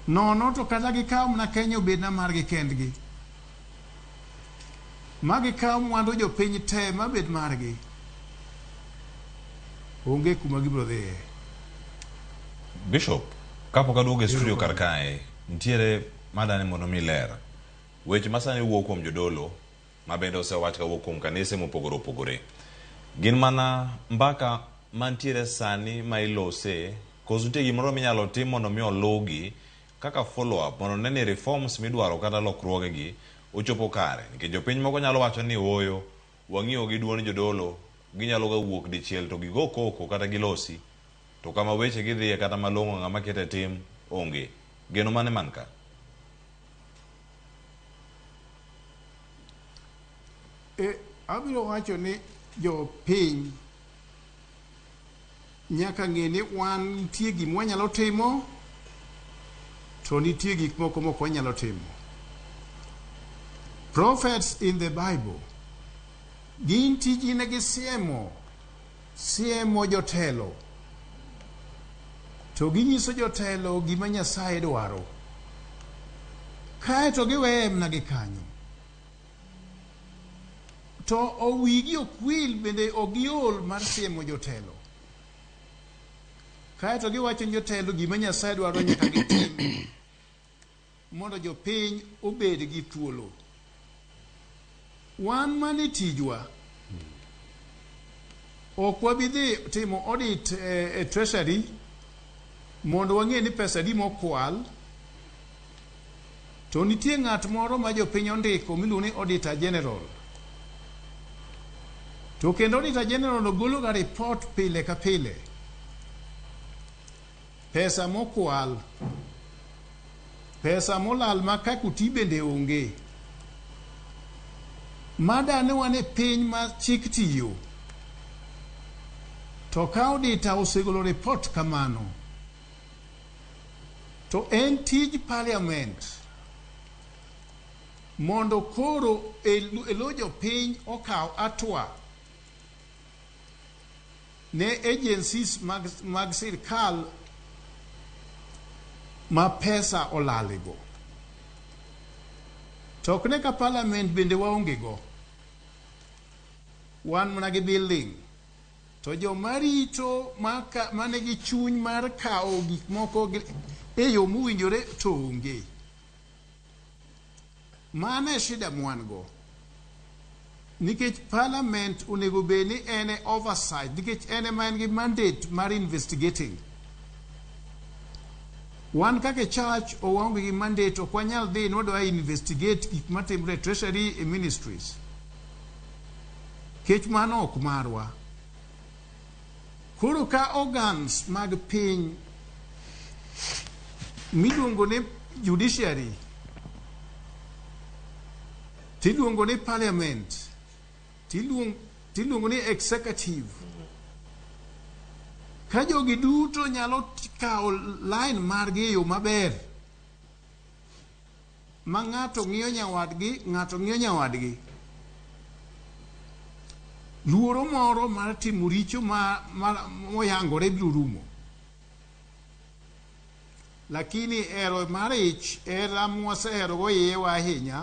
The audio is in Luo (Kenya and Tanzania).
Nono to kata gikaw mana Kenya obedna margi kendgi. Ma gikaw mwandu jopiny te mabed margi. Onge kuma gibiro dhiye. Bishop, kapok aduogo e studio kar kae, nitiere madani mondo mi ler. Weche masani wuok kuom jodolo, ma bende osewach kawuok kuom kanise mopogore opogore. Gin mana mbaka mantiere sani ma ilose, koso nitie gimoro minyalo tim mondo mi oluwgi kaka follow up mondo one ni reforms midwaro kata lokruoge gi ochopo kare. Nikech jopiny moko nyalo wacho ni ooyo, wang'iyo gi duond jodolo, ginyalo ga wuok dichiel to gigo koko kata gilosi. To kama weche gidhiye kata malong'o ng'ama kete tim onge. Geno mane man ka? E, abiro wacho ni jopiny nyaka ng'e ni wan nitie gima wanyalo timo to nitie gik moko mok wanyalo timo. Prophets in the Bible gin tijgi ne gisiemo siemo jotelo to ginyiso jotelo gima Nyasaye dwaro kae to giweye mana gi kanyo to wigi ok wil bende ok giol mar siemo jotelo kae to giwacho ni jotelo gima Nyasaye dwaro nyaka gitim mondo jopiny obed gi thuolo. Wan mane tijwa ok wabi dhi timo audit e treasury mondo wang'e ni pesa adi mokwal to nitie ng'at moro ma jopiny ondiko miluongo ni auditor general to kendo auditor general no golo ga report pile ka pile pesa mokwal pesa molal ma kaka oti bende onge madane wan e piny ma chik tiyo to ka auditor osegolo report kamano to en tij parliament mondo koro e lo jopiny okaw atwa ne agencies mag sirkal ma pesa olalego. To ok ne ka parliament bende waonge go. Wan mana gi building. To joma rito manigi chuny mar kawo gik moko e yo mowinjore to onge. Mano e shida mwan go. Nikech parliament onego bed ni en e oversight, nikech en ema en gi mandate mar investigating. Wan kaka church waonge gi mandate, ok wanyal dhi ni wadwa investigate gik matimore e treasury e ministries. Kech mano ok marwa. Koro ka organs mag piny miluongo ni judiciary tiluongo ni parliament tiluongo ni executive ka jogi duto nyalo kawo line margi e yo maber ma ng'ato ng'iyo nyawadgi ng'ato ng'iyo nyawadgi luoro moro mar timo richo ma moyangore biro rumo lakini hero mar ich hera mwaseherogo iyewa ahinya.